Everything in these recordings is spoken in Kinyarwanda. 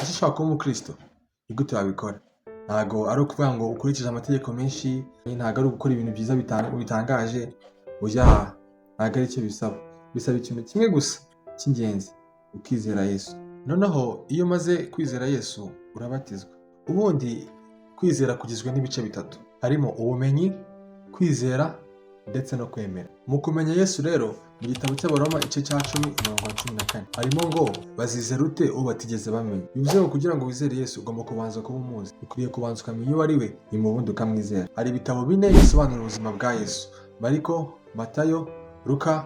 Ese ushobora kuba umukristo? Ni gute wabikora? Ntabwo ari ukuvuga ngo ukurikize amategeko menshi, ntabwo ari ugukora ibintu byiza bitangaje, oya, ntabwo ari cyo bisaba. Bisaba ikintu kimwe gusa cy'ingenzi, ukizera Yesu. Noneho iyo umaze kwizera Yesu, urabatizwa. Ubundi kwizera kugizwe n'ibice bitatu, harimo ubumenyi, kwizera ndetse no kwemera. Mu kumenya Yesu rero, mu gitabo cy'Abaroma igice cya 10 umurongo wa 14 harimo ngo: "Bazizera ute uwo batigeze bamenya?" Bivuze ngo kugira ngo wizere Yesu, ugomba kubanza kuba umuzi. Ukwiriye kubanza ukamenya uwo ari we, nyuma ubundi ukamwizera. Hari ibitabo bine bisobanura ubuzima bwa Yesu: Mariko, Matayo, Luka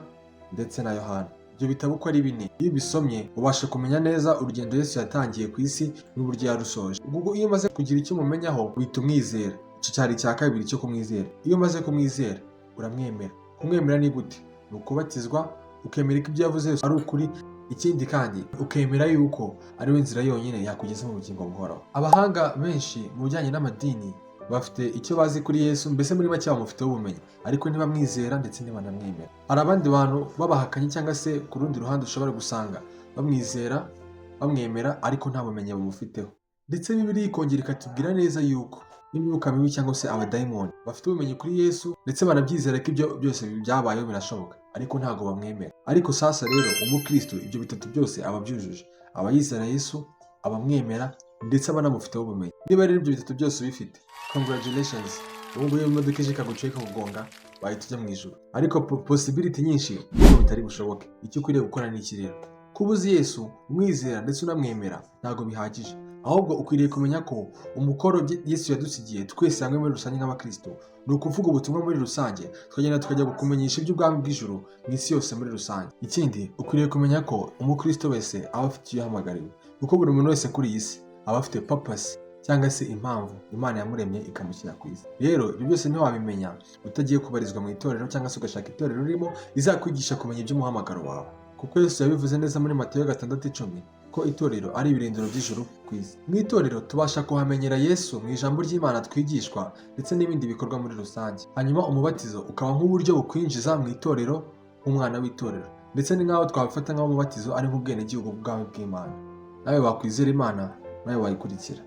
ndetse na Yohana. Ibyo bitabo uko ari bine, iyo ubisomye ubasha kumenya neza urugendo Yesu yatangiye ku isi n'uburyo yarusoje. Ubwo iyo umaze kugira icyo umumenyaho, uhita umwizera. Icyo cyari icya kabiri cyo kumwizera. Iyo umaze kumwizera, uramwemera. Kumwemera ni gute? Ni ukubatizwa, ukemera ko ibyo yavuze ari ukuri. Ikindi kandi, ukemera yuko ari we nzira yonyine yakugeza mu bugingo buhoraho. Abahanga benshi mu bijyanye n'amadini bafite icyo bazi kuri Yesu, mbese muri make bamufiteho ubumenyi, ariko ntibamwizera ndetse ntibanamwemera. Hari abandi bantu b'abahakanyi, cyangwa se ku rundi ruhande ushobora gusanga bamwizera, bamwemera, ariko nta bumenyi bamufiteho. Ndetse Bibiliya ikongera ikatubwira neza yuko n'imyuka mibi cyangwa se abadayimoni bafite ubumenyi kuri Yesu, ndetse banabyizera ko ibyo byose byabayeho birashoboka, ariko ntabwo bamwemera. Ariko sasa rero, umukristo ibyo bitatu byose aba abyujuje: aba yizera Yesu, abamwemera, ndetse aba anamufiteho ubumenyi. Niba rero ibyo bitatu byose ubifite, congratulations! Ubu ngubu iyo imodoka ije ikagucaho, ikakugonga, wahita ujya mu ijuru. Ariko possibility nyinshi nuko bitari bushoboke. Icyo ukwiriye gukora ni iki rero? Kuba uzi Yesu, umwizera ndetse unamwemera ntabwo bihagije, ahubwo ukwiriye kumenya ko umukoro Yesu yadusigiye twese hamwe muri rusange nk'abakristo ni ukuvuga ubutumwa muri rusange, tukagenda tukajya kumenyesha iby'ubwami bw'ijuru mu isi yose muri rusange. Ikindi, ukwiriye kumenya ko umukristo wese aba afite icyo yahamagariwe, kuko buri muntu wese kuri iyi si aba afite purpose cyangwa se impamvu Imana yamuremye ikamushyira ku isi. Rero ibyo byose ntiwabimenya utagiye kubarizwa mu itorero, cyangwa se ugashaka itorero urimo rizakwigisha kumenya iby'umuhamagaro wawe, kuko Yesu yabivuze neza muri Matayo 6:10 ko itorero ari ibirindiro by'ijuru ku isi. Mu itorero tubasha kuhamenyera Yesu mu ijambo ry'Imana twigishwa ndetse n'ibindi bikorwa muri rusange. Hanyuma umubatizo ukaba nk'uburyo bukwinjiza mu itorero nk'umwana w'itorero, ndetse ni nk'aho twabifata nk'aho umubatizo ari nk'ubwenegihugu bw'ubwami bw'Imana. Nawe wakwizera Imana, nawe wayikurikira.